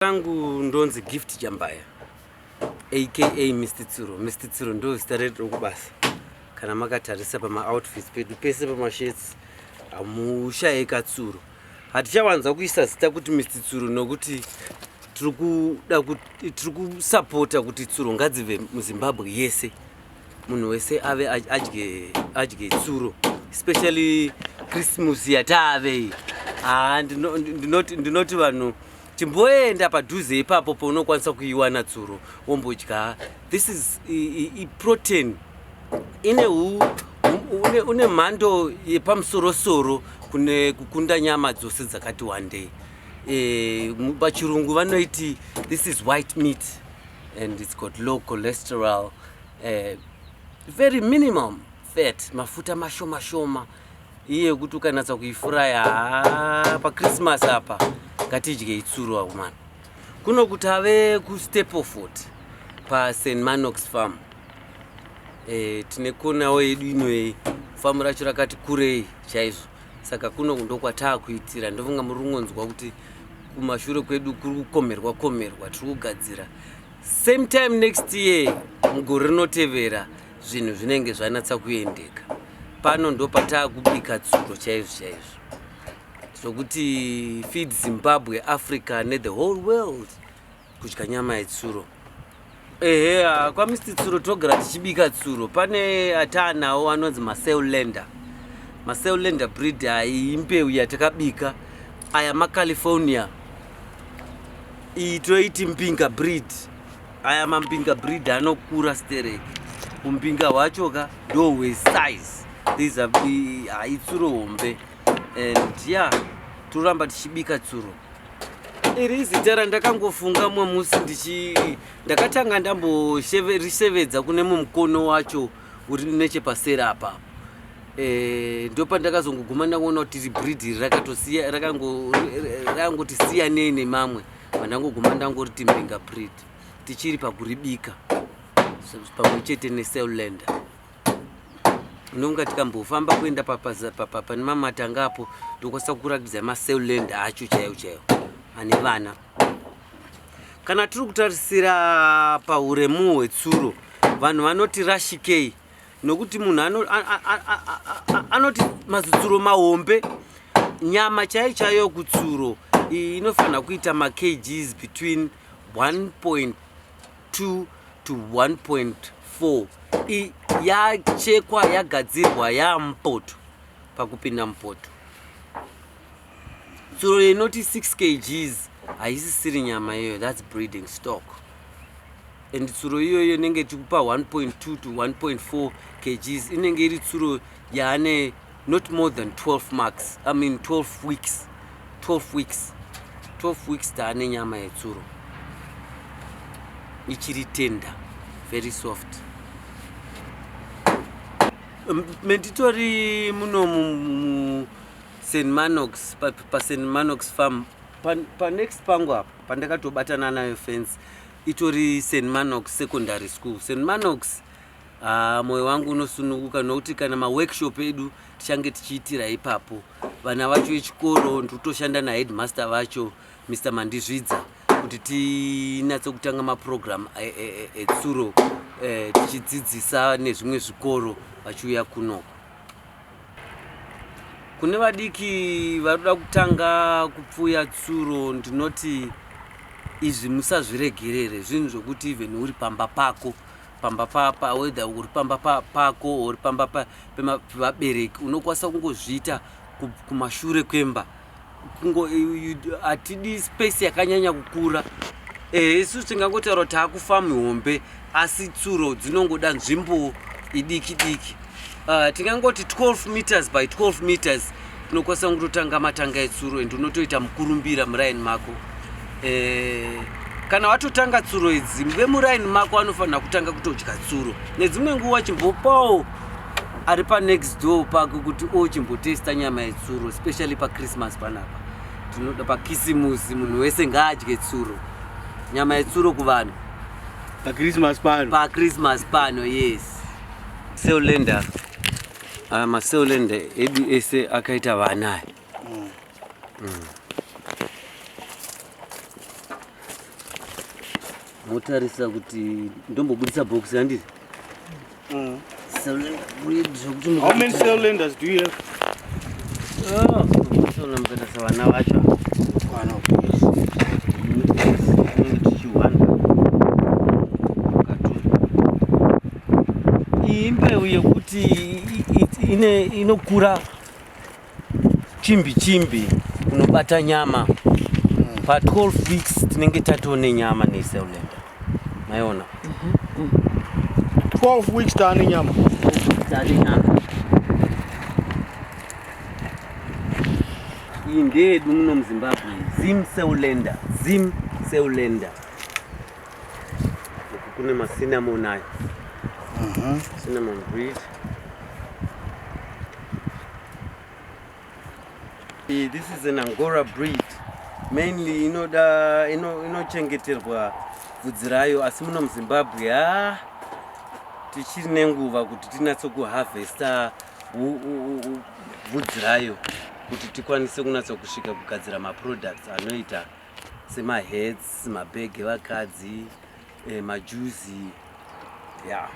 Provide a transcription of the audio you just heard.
Rangu ndonzi Gift Jambaya aka Mr Tsuro. Mr Tsuro ndo zita redu rokubasa. Kana makatarisa pamaoutfits pedu pese pamashirts hamushaye katsuro. Hatichawanza kuisa zita kuti Mr Tsuro nokuti tiri kuda tiri kusapota kuti tsuro ngadzive muZimbabwe yese. Munhu wese ave adye adye tsuro especially Christmas yatave iyi. Ah, ndinoti ndinoti vanhu chimboenda padhuze ipapo paunokwanisa kuiwana tsuro wombodya this is iprotein ine une, une mhando yepamusorosoro kune kukunda nyama dzose dzakati wandei e, pachirungu vanoiti this is white meat and it's got low cholesterol very minimum fat mafuta mashoma shoma iye yekuti ukanatsa kuifuraya haa pachristmas apa ngatidye itsuro akomana kuno kuti ave kustapleford past Manox farm e, tine konawo yedu inoyi famu racho rakati kurei chaizvo saka kuno ndokwataakuitira ndofunga muri kungonzwa kuti kumashure kwedu kuri kukomerwa komerwa tiri kugadzira same time next year mugore rinotevera zvinhu zvinenge zvanatsa kuendeka pano ndo pataakubika tsuro chaizvo chaizvo zvokuti feed Zimbabwe, Africa nethe whole world kudya nyama yetsuro. Ehe, kwaMr Tsuro togara tichibika tsuro. Pane ataanawo anonzi maSailender. MaSailender breed ayi imbeu yatakabika. Aya maCalifornia. Iyi toiti mbinga breed. Aya mambinga breed anokura stereki. Umbinga hwacho ka ndo hwesize. These are haitsuro hombe. And yeah, toramba tichibika tsuro. Iri izita randakangofunga mumwe musi ndichi ndakatanga ndamborishevedza kune mumukono wacho uri nechepaseri apa e, ndopandakazongoguma ndakuona kuti iri breed iri rakatosiya rakangoti siyanei nemamwe vandangoguma ndangoriti mbinga breed tichiri pakuribika pamwe chete neSailender unonga tikambofamba kuenda pane mamatanga apo tokwanisa kurakidza maSailender acho chaiwo chaiwo ane vana. Kana tiri kutarisira pauremu hwetsuro vanhu vanoti rashikei nokuti munhu anoti mazitsuro mahombe. Nyama chaiyo chaiyo kutsuro iyi inofanira kuita makgs between 1.2 to 1.4 yachekwa yagadzirwa yamupoto pakupinda mupoto. Tsuro inoti 6 kgs haisisiri nyama iyoyo, that's breeding stock. And tsuro iyoyo inenge ichikupa 1.2 to 1.4 kgs inenge iri tsuro yaane not more than 12 marks, I mean 12 weeks, 12 weeks, 12 weeks taane nyama yetsuro ichiri tender, very soft. Menditori muno mu St Manox paSt Manox farm panext pangu apa pandakatobatana nayo fence itori St Manox Secondary School. St Manox, mwoyo wangu unosununguka nokuti kana maworkshop edu tichange tichiitira ipapo. Vana vacho vechikoro ndikutoshanda naheadmaster vacho Mr Mandizvidza kuti tinatse kutanga maprogram etsuro tichidzidzisa nezvimwe zvikoro vachiuya kunoko. Kune vadiki vari kuda kutanga kupfuya tsuro ndinoti izvi musazviregerere zvinhu zvokuti even uri pamba pako pamba papa whether uri pamba pako uri pamba pevabereki unokwanisa kungozviita kumashure kwemba kungo hatidi space yakanyanya kukura. Isu tingangotaura kuti taakufamu hombe asi tsuro dzinongoda nzvimbo idiki diki. Tingangoti 12 meters by 12 meters unokwanisa kutotanga matanga etsuro and unotoita mukurumbira muraini mako. Kana watotanga tsuro idzi vemuraini mako vanofanira kutanga kutodya tsuro. Nedzimwe nguva chimbopawo ari panext door pako kuti o chimbotesta nyama yetsuro especially pachristmas panapa tinoda pakisimusi munhu wese ngaadye tsuro nyama yetsuro kuvanhu. Pachristmas pano. Pachristmas pano, yes. Sailender, aya maSailender edu ese akaita vana aya. Motarisa kuti ndombobudisa box handiti? Breed zvokuti. How many Saillanders do you have? Oh, mukatarisa vana vacho. One of. Tinenge tichiwana katuru. Iyi imbeu yekuti ine inokura chimbi chimbi, unobata nyama pa 12 weeks tinenge tatone nyama neSailllander, maiona? 12 weeks taane nyama. Tane nyama. Iyi ndeyedu muno muZimbabwe, Zim Sailllander, Zim Sailllander. Uku kune macinnamon aya, cinnamon breed. This is an Angora breed. Mainly inoda inochengeterwa bvudzi rayo, asi muno muZimbabwe ha, tichiri nenguva kuti tinatso kuharvesta bvudzi rayo kuti tikwanise kunatsa kusvika kugadzira maproducts anoita semahats, mabhegi evakadzi, majuzi, ya.